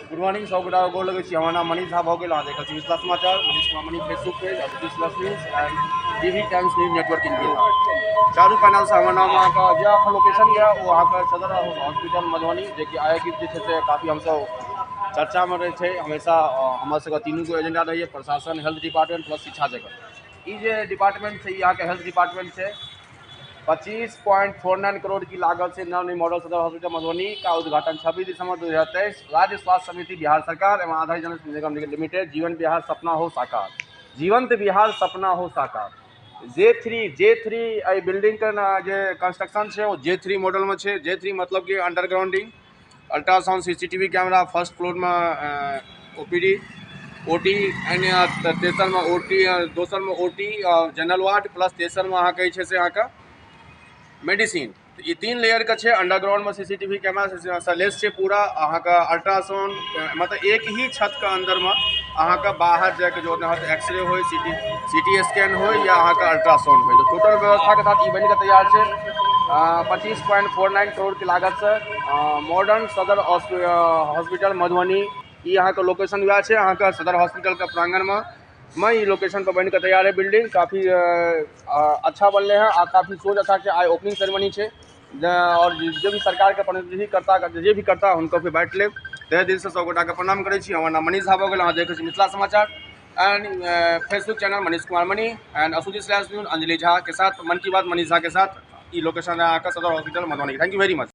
Good morning, सब गोटा गोर लगै छी। हमर नाम मनीष झा भऽ गेल। अहाँ देखल छी Mithila Samachar, Manish Kumar Mani Facebook page, Abhijeet news and TV times news network in Bihar. चारू पैनलसँ हमर नाम अहाँके जे अखन लोकेशन यऽ, ओ अहाँके सदर हॉस्पिटल मधुबनी, जेकि आइ जे छै से काफी हमसब चर्चामे रहै छै हमेशा। हमर सबके तीनू गो एजेंडा रहैए, प्रशासन, हेल्थ डिपार्टमेंट प्लस शिक्षा जगत। ई जे डिपार्टमेंट छै, ई अहाँके हेल्थ डिपार्टमेंट छै। 25.49 करोड़ की लागत से नव मॉडल सदर हॉस्पिटल मधुबनी का उद्घाटन 26 दिसंबर 2023, राज्य स्वास्थ्य समिति, बिहार सरकार एवं आधारित जन निगम लिमिटेड। जीवन बिहार सपना हो साकार, जीवंत बिहार सपना हो साकार। जे 3, जे 3 एहि बिल्डिंगके ने जे कंस्ट्रक्शन छै, ओ जे 3 मॉडलमे छै। जे 3 मतलब कि undergrounding, ultrasound, CCTV camera, first फ्लोरमे ओपीडी, ओटी एंड तेसरमे ओटी, दोसरमे ओटी, जनरल वार्ड, प्लस तेसरमे अहाँके जे छै से अहाँके मेडिसिन। ई तीन लेयरके छै। अंडरग्राउंडमे सीसीटीवी कैमरा से लेस छै पूरा। अहाँके अल्ट्रासाउंड, मतलब एक ही छतके अन्दरमे अहाँके बाहर जाइके जरूरत नहि होत। एक्सरे होइ, सीटी सीटी स्कैन होइ या अहाँके अल्ट्रासाउंड होइ, तऽ टोटल व्यवस्थाके साथ ई बनिके तैयार छै। 25.49 करोड़के लागतसँ मॉडर्न सदर हॉस्पिटल मधुबनी। ई अहाँके लोकेशन वएह छै, अहाँके सदर हॉस्पिटलके प्रांगणमे मे ई लोकेशन पर बनिके तैयार है। बिल्डिंग काफी अच्छा बनले हैं आ काफी सोच अच्छा छै। आइ ओपनिंग सेरेमनी छै आओर जे भी सरकारके प्रतिनिधि करता, जे भी करता, हुनको फिर बाँटि लेब। तहे दिलसँ सब गोटाके प्रणाम करै छी। हमर नाम मनीष झा भऽ गेल। अहाँ देखै छी मिथिला समाचार and Facebook channel Manish Kumar Mani and असुजी स्लैश न्यूज अंजलि झा के साथ, मन की बात मनीष झा के साथ। ई लोकेशन है अहाँके सदर hospital Madhubani. Thank you very much.